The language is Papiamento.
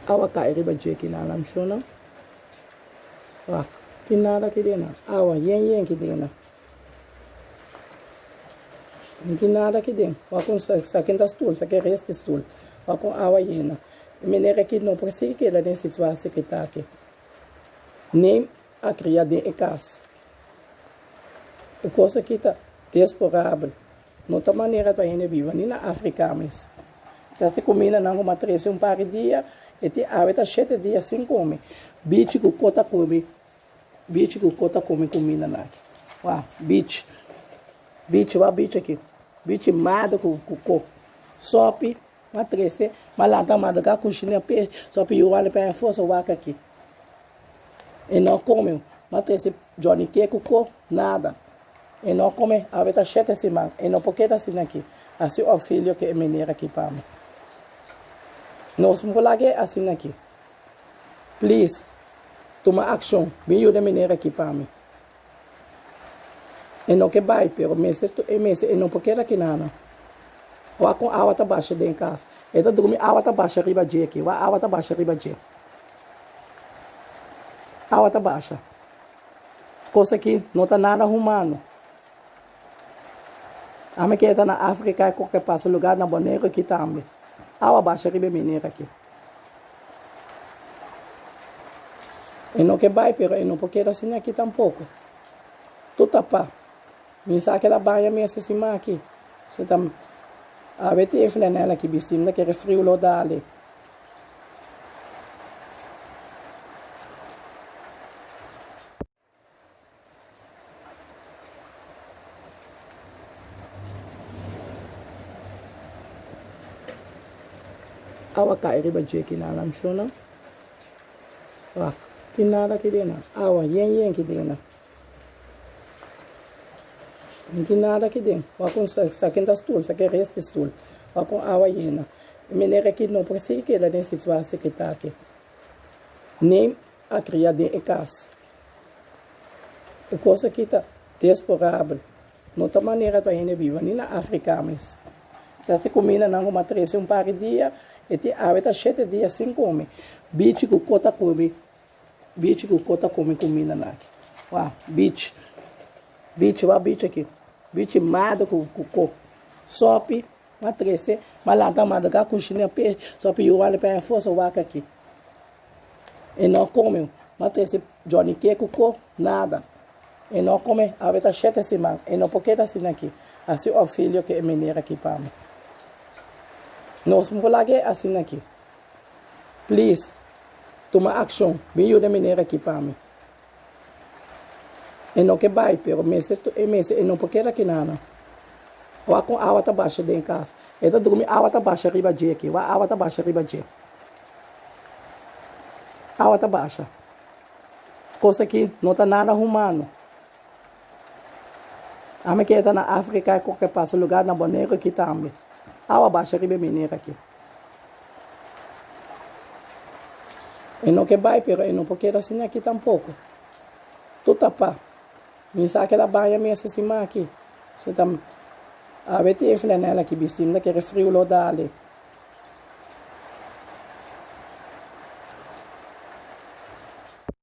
Awa kai riba dje ki nan nan shona. Wak, tin nada ki den nan. Awa yen yen ki den nan. No tin nada ki den. Wak un sa ken ta stul, sa ken rest di stul. Wak un awa yena. E manera ki no por sigui keda den situatie ki ta aki. Neem a kria den e kas. E kos aki ta desporabel. No ta manera pa hende biba, ni na Afrika mes. Ta te kuminda nan ku a trese un par di dia, e tin awe ta shete dia sin kome. Bichi ku ko ta kome, bichi ku ko ta kome kuminda nan aki. Wak, bichi. Bichi, wak bichi aki. Bichi mada ku ko. Sopi, m'a trese, m'a lanta madruga kushina pe, sopi yu wale pa forsa wak aki. E no kome, m'a trese Johnny cake ku ko, nada. E no kome, awe ta shete siman, e no por keda asina aki. Hasi ousilio ku e meneer aki pa mi. Nos no por laga e asina aki. Please, tuma akshon, bin yuda e meneer aki pa mi. E no ke bai, pero mester, e mester, e no por keda aki nana. Wak kon awa ta basha den kas. E ta drumi, awa ta basha riba dje aki. Wak awa ta basha riba dje. Awa ta basha. Kos aki no ta nada humano. Ami ke ta na Afrika ku ke pasa lugar na Boneiru aki tambe. Awa basha riba e meneer aki. E no ke bai pero e no por keda asina aki tampoko. Tur tapa. Mi sa keda baña mes e siman aki. So ta awe tin e flanel aki bisti. Mi ta kere friu lo dale. Awa kai riba dje ki nan nan shona. Wak, tin nada ki den nan. Awa yen yen ki den nan. No tin nada ki den. Wak un sa ken ta stul, sa ken rest di stul. Wak un awa yena. E manera ki no por sigui keda den situatie ki ta aki. Neem a kria den e kas. E kos aki ta desporabel. No ta manera pa hende biba, ni na Afrika mes. Ta te kuminda nan ku a trese un par di dia, e tin awe ta shete dia sin kome. Bichi ku ko ta kome, bichi ku ko ta kome kuminda nan aki. Wak, bichi. Bichi, wak bichi aki. Bichi mada ku ko. Sopi, m'a trese, m'a lanta madruga kushina pe, sopi yu wale pa e forsa wak aki. E no kome, m'a trese Johnny cake ku ko, nada. E no kome, awe ta shete siman, e no por keda asina aki. Hasi ousilio ku e meneer aki pa mi. Nos no por laga e asina aki. Please, tuma akshon, bin yuda e meneer aki pa mi. E no ke bai, pero mester, e mester, e no por keda aki nana. Wak kon awa ta basha den kas. E ta drumi, awa ta basha riba dje aki. Wak awa ta basha riba dje. Awa ta basha. Kos aki no ta nada humano. Ami ke ta na Afrika ku ke pasa lugar na Boneiru aki tambe. Awa basha riba e meneer aki. E no ke bai pero e no por keda asina aki tampoko. Tur tapa. Mi sa keda baña mes e siman aki. So ta awe tin e flanel aki bisti. Mi ta kere friu lo dale.